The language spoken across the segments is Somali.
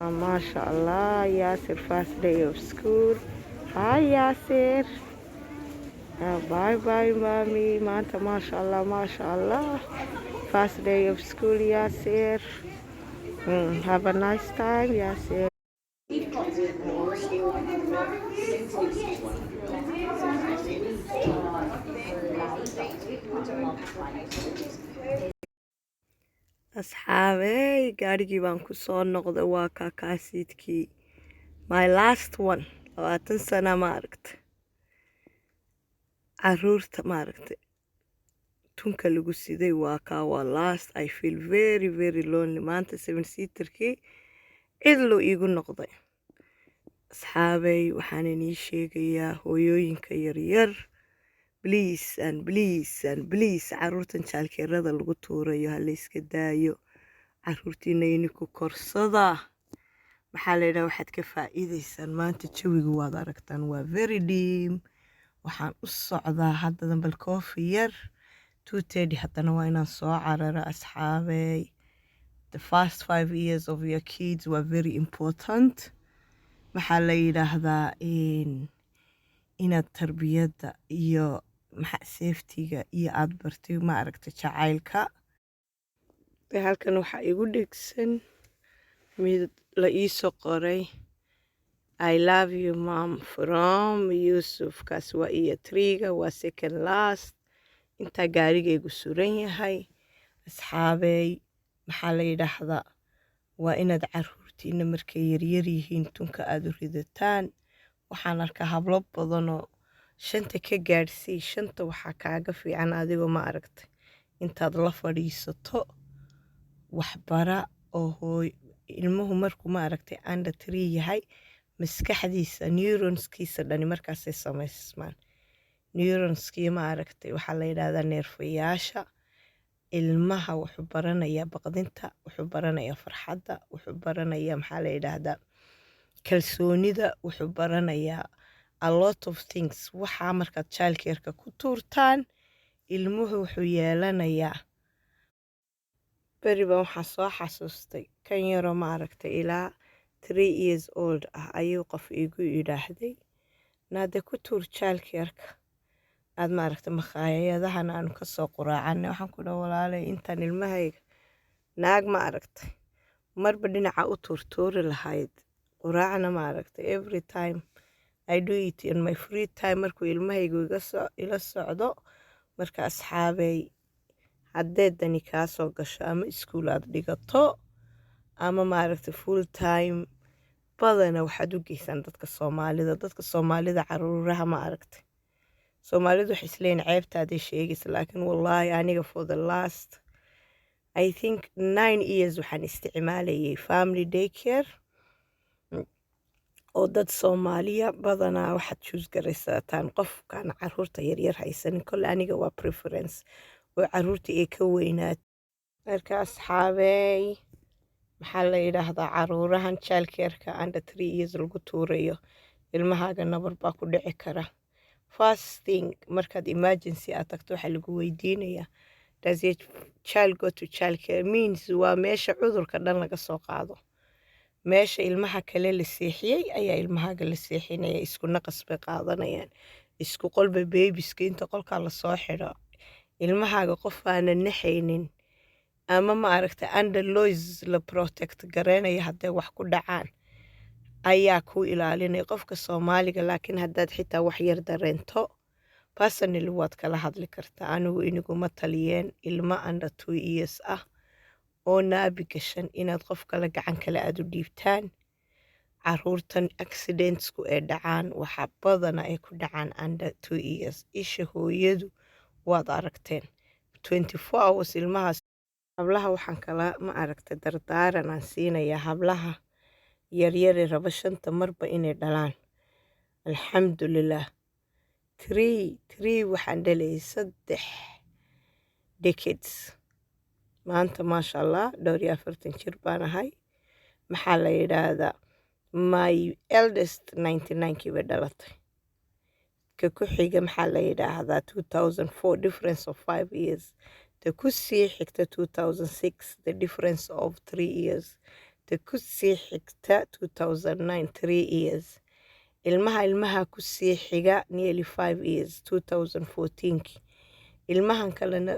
Maasha Allah, Yaasir, first day of school. Hi Yaasir. Bye bye, mommy. Maanta, maasha Allah, maasha Allah, first day of school, Yaasir. Have a nice time, Yaasir. We've got more school. Asxaabey, gaarigii baan ku soo noqday. Waa kaa car seatkii, my last one. 20 sana, ma aragta, caruurta, ma aragta, tunka lagu siday. Waa kaa, waa last. I feel very, very lonely. Maanta seven seaterkii cidlo iigu noqday. Asxaabey, waxaan inii sheegayaa, hooyooyinka yaryar, please and please and please, caruurtan childcareada lagu tuurayo ha la iska daayo. Caruurtiina ininku korsada. Maxaa la yidhaha, waxaad ka faa'iideysaan maanta jawiga waad aragtaan, waa very dim. Waxaan u socdaa haddadan bal coffee yar. 2:30 haddana waa inaan soo cararo. Asxaabey, the first 5 years of your kids were very important. Maxaa la yidhaahdaa, inaad tarbiyadda iyo maxa safetyga iyo aad bartay, ma aragta, jacaylka. Halkan waxaa igu dhegsan mid la iisoo qoray, "I love you, mom, from Yusuf." Kaas waa iyo triga, waa second last intaa gaarigaygu suran yahay. Asxaabey, maxaa la yidhaahdaa, waa inaad caruurtiina markay yaryar yihiin tunka aada u ridataan. Waxaan arkaa hablo badanoo shanta ka gaadhsii. Shanta waxaa kaaga fiican adigoo, ma aragtay, intaad la fadhiisato waxbara oo hooy. Ilmuhu markuu, ma aragtay, under 3 yahay, maskaxdiisa neuronskiisa dhani markaasay samaysmaan. Neuronskii, ma aragtay, waxaa la yidhahdaa neerfayaasha ilmaha. Wuxuu baranayaa baqdinta, wuxuu baranayaa farxadda, wuxuu baranayaa, maxaa la yidhaahdaa, kalsoonida, wuxuu baranayaa a lot of things. Waxaa markaad childcareka ku tuurtaan, ilmuhu wuxuu yeelanayaa. Beri baan waxaa soo xasuustay kan yaroo, ma aragtay, ilaa 3 years old ah ayuu qof igu yidhaahday, "Naade, ku tuur childcareka aad, maaragtay, makhaayadahan aanu kasoo quraacanay." Waxaan ku dhaha, "Walaalay, intaan ilmahayga naag, ma aragtay, marba dhinaca u tuurtuuri lahayd quraacna, ma aragtay, every time I do it in my free time markuu ilmahaygu ila socdo." Marka asxaabey, haddee dani kaa soo gasho ama iskuul aad dhigato ama, maaragtay, full time, badana waxaad u geysaan dadka Soomaalida. Dadka Soomaalida caruuraha, ma aragtay, Soomaalidu waxay isleeyihin ceebtaaday sheegaysa, laakiin wallaahi aniga for the last, I think, 9 years waxaan isticmaalayay family daycare oo dad Soomaaliya. Badanaa waxaad choose garaysataan qofkaan caruurta yaryar haysanin. Kolle aniga waa preference oo caruurta ay ka weynaat. Marka asxaabey, maxaa la yidhaahdaa, caruurahan childcareka under 3 years lagu tuurayo, ilmahaaga nabar baa ku dhici kara. First thing markaad emergency aad tagto, waxaa lagu weydiinayaa, "Does your child go to childcare?" Means waa meesha cudurka dhan laga soo qaado. Meesha ilmaha kale la seexiyey ayaa ilmahaaga la seexinaya. Isku naqas bay qaadanayaan, isku qolba babieska inta qolkaa lasoo xidho, ilmahaaga qof aanan naxaynin ama, ma aragtay, under laws la protect garaynaya hadday wax ku dhacaan ayaa ku ilaalinaya qofka Soomaaliga. Laakiin haddaad xitaa wax yar dareento, personally waad kala hadli kartaa. Anigu iniguma taliyeen ilmo under 2 years ah oo nappy gashan inaad qof kale gacan kale aada u dhiibtaan. Caruurtan accidentsku ee dhacaan waxaa badana ay ku dhacaan under 2 years. Isha hooyadu waad aragteen, 24 hours ilmahaas. Hablaha waxaan kala, ma aragtay, dardaaran aan siinayaa, hablaha yaryare raba shanta marba inay dhalaan. Alxamdulilah, three three waxaan dhalayay 3 decades. Maanta, maasha Allah, dhowr iyo 40 jir baan ahay. Maxaa la yidhaahdaa, my eldest 99-kii bay dhalatay, ka ku xiga, maxaa la yidhaahdaa, 2004, difference of 5 years, ta ku sii xigta 2006, the difference of 3 years, ta Ta ku sii xigta 2009, 3 years. Ilmaha ilmaha ku sii xiga nearly 5 years, 2014kii. Ilmahan kalena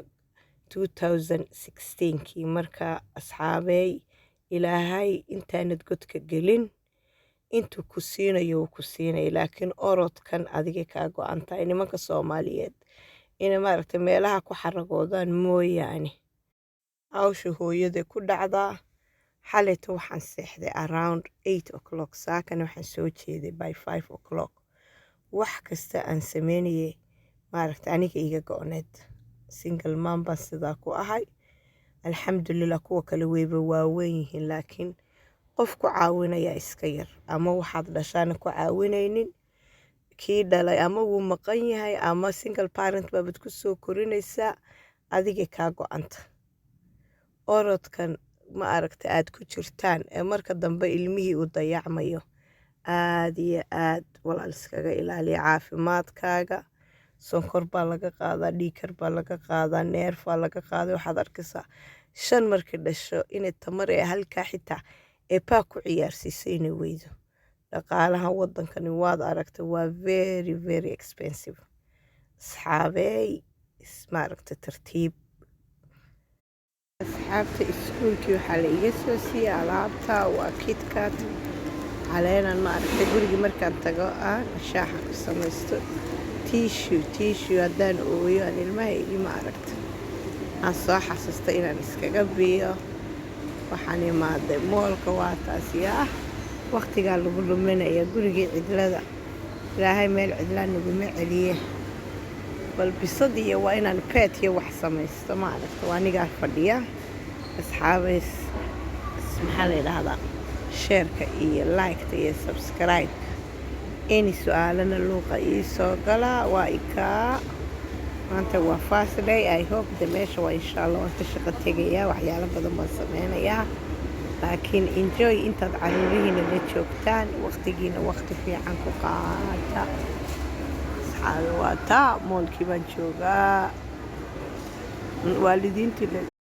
2016kii. Marka asxaabeey, Ilaahay intaanad godka gelin intuu ku siinayo wuu ku siinaya, laakiin orodkan adigay kaa go-an tahay. Nimanka Soomaaliyeed inay maaragtay meelaha ku xaragoodaan mooyaane, hawsha hooyaday ku dhacdaa. Xalayta waxaan seexday around 8 o'clock, saakana waxaan soo jeeday by 5 o'clock. Wax kasta aan sameynayay maaragtay aniga iga go-need. Single mom baan sidaa ku ahay, alxamdulilah. Kuwa kale weyba waaweyn yihiin, laakiin qof ku caawinaya iska yar, ama waxaad dhashaana ku caawinaynin, kii dhalay ama wuu maqan yahay, ama single parent baabad ku soo korinaysaa. Adigay kaa go-anta. Orodkan ma aragta aad ku jirtaan ee marka dambe ilmihii uu dayacmayo, aad iyo aad walaal iskaga ilaaliya caafimaadkaaga. Sonkor baa laga qaadaa, dhiigkar baa laga qaadaa, neerfaa laga qaaday. Waxaad arkaysaa shan markii dhasho inay tamar ee halkaa xitaa ee paa ku ciyaarsiiso inay weydo. Dhaqaalaha wadankani waad aragtay, waa very very expensive. Asxaabeey, maaragta tartiib. Asxaabta, iskuulkii waxaa la iga soo siiyey alaabta, waa KitKat caleenan. Maaragtay gurigii markaan tago aan shaaxa ku samaysto, tissue, tissue haddaan ooyo aan ilmahaygii maaragta aan soo xasuusta inaan iskaga biyo. Waxaan imaaday mall-ka, waa taasi ah waqtigaa lagu luminaya gurigii cidlada. Ilaahay meel cidlaa naguma celiye. Bal bisad iyo waa inaan pet iyo wax samaysto maaragta. Waa anigaa fadhiya. Asxaabays, maxaa la yidhaahdaa, share-ka iyo like-ta iyo subscribe-ka. Any su-aalana luuqa ii soo galaa. Waa ikaa, maanta waa first day. I hope de meesha waa insha Allah waan ka shaqo tegayaa, waxyaalo badan baan sameynayaa, laakiin enjoy intaad caruurihiina la joogtaan, waqtigiina waqti fiican ku qaata. Asxaabi, waa taa, mall-kii baan joogaa. Waalidiintii.